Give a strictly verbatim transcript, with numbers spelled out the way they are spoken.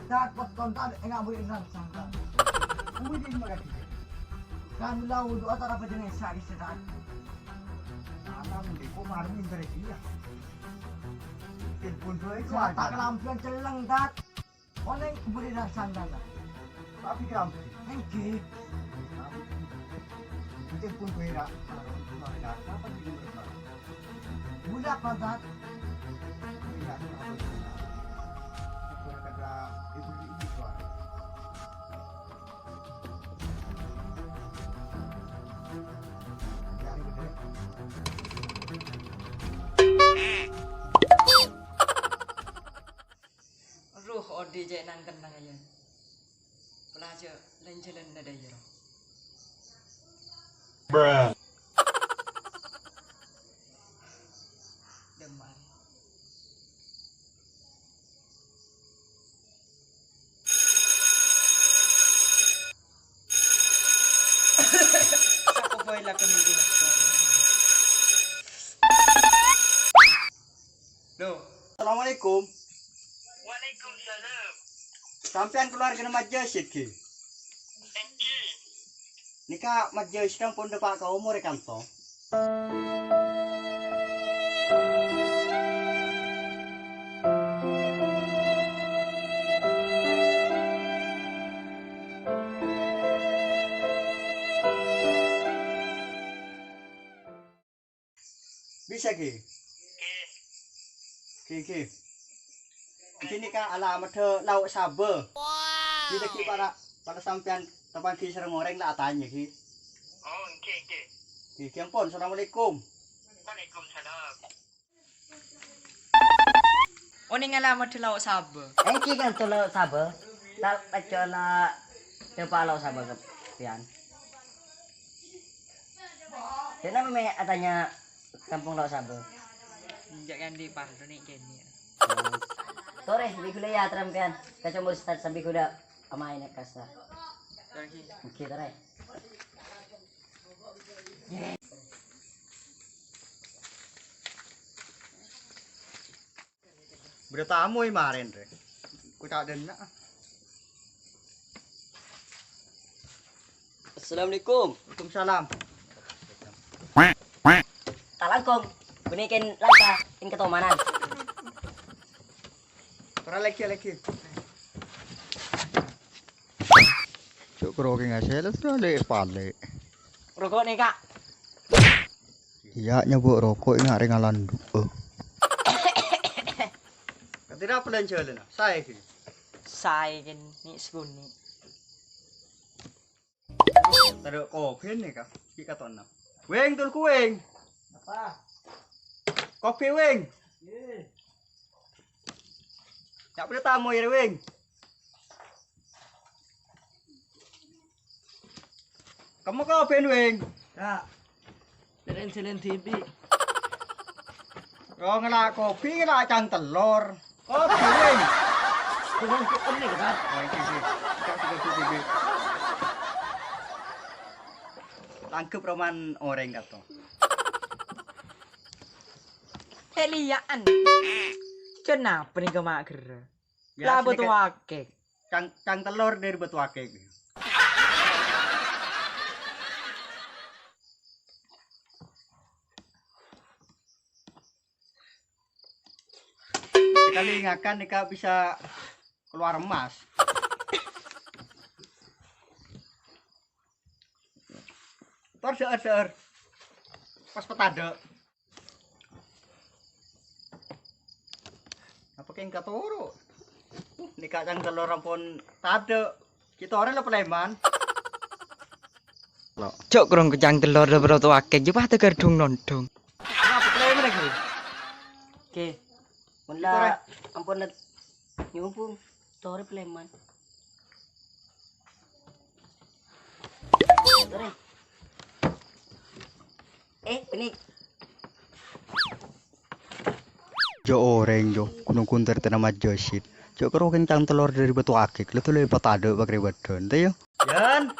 Tat, potton, Tat, enga' budi nang sangka. Budi ma' kadi. Kan la wudu atara panjeng Isya' di setan. Ana mending ko marmi dari dia. Telepon dulu itu. Sa ta' aja. Kalambiyan celleng, Tat. Oneng budi nang sangka, Tat. Tapi kalambi. Enggih. Telepon gue, Rat. Apa di nomor? Bulâ, Pak Ustadz. Roh odi cè' nang-kennang, ya. Pelaja lan-jalan nadâ, ya, roh. Bruh. Demar. Sapa bae lakon iku? Loh. Assalamualaikum. Waalaikumsalam. Sampèyan kalowargana Majjhid, ghi? Èngghi. Nèka Majjhid ampon dâpa' ka omor è kanto. Bisa, ghi? Ghi, ghi. Ghânèka alamadhâ Lao' Sabâ. Ghi, ghi, para, para sampèyan tapangghi sareng orèng la atanya, ghi. Oh, èngghi, èngghi. Ghi, ghi, ampon. Assalamualaikum. Waalaikumsalam. Onèng alamadhâ Lao' Sabâ. Èngghi kanto Lao' Sabâ. Ta' peccola dâpa' Lao' Sabâ ka sampèyan. Kenapa mè' atanya kampong Lao' Sabâ? Enjâ' kan di parlo nè' kènè'. Torè, bi' ghulâ ya, sampèyan. Kaca murstad sambi ghulâ amaèn è kassa. Èngghi. Èngghi, torè. Bâdâ tamoy marèn, rè. Ku ta' dânna'. Assalamualaikum. Waalaikumsalam. Ta' langkong. Bânnè kèng langka, kèng katomanan. Ora lèghi, lèghi. Cuk, karo kèng asèl, ora lè-, palè'. Roko' nè, Kak. Iyâ, nyabâ' roko' nga' rèng alandu'â. Katira pelanja lena, saè ghi. Saè ghi, nè' sakonè'. Tadâ' kopi nè, Kak. Ki' katonna. Weng, tulku, Weng. Apa? Kopi, Weng. Iyâ. Ca'na bâdâ tamoy, Weng. Kemma kopi, Weng? Kak. Jalan-jalan dibi'. Oh, ngala' kopi, ngala' cang tellor. Kopi, Weng. Bukan kopi nih, Kak. Oh, iki sih. Cak suka kopi, Weng. Tangkep roman orèng kato. Hei, liya'an. Kenapa nih, Kak, mak gerrâ? Ya, la sini bâto ke-, akèk. Cang-, cang tellor dâri bâto akèk. Sekali ngakan nèka bisa keluar emas. Tor, dâ'âr, dâ'âr. Pas petadâ'. Apa kèng katoro'? Uh, nèka cang tellor ampon tadâ'. Kita orèng la paleman. Lo. Cok, krong kecang tellor dâ' bâto akèk, jepah tegar dung nondung. Apa paleman lagi? Oke. Mun la ampon la nyumbung. Torè paleman. Torè. Eh, ini. Jo orèng, jo. Gunung Kuntir tana Majjhid. Jo karo kencang tellor dâri bâto akèk. Lo tuh lo patadâ' pakrè bâdân, tè, yo. Yan.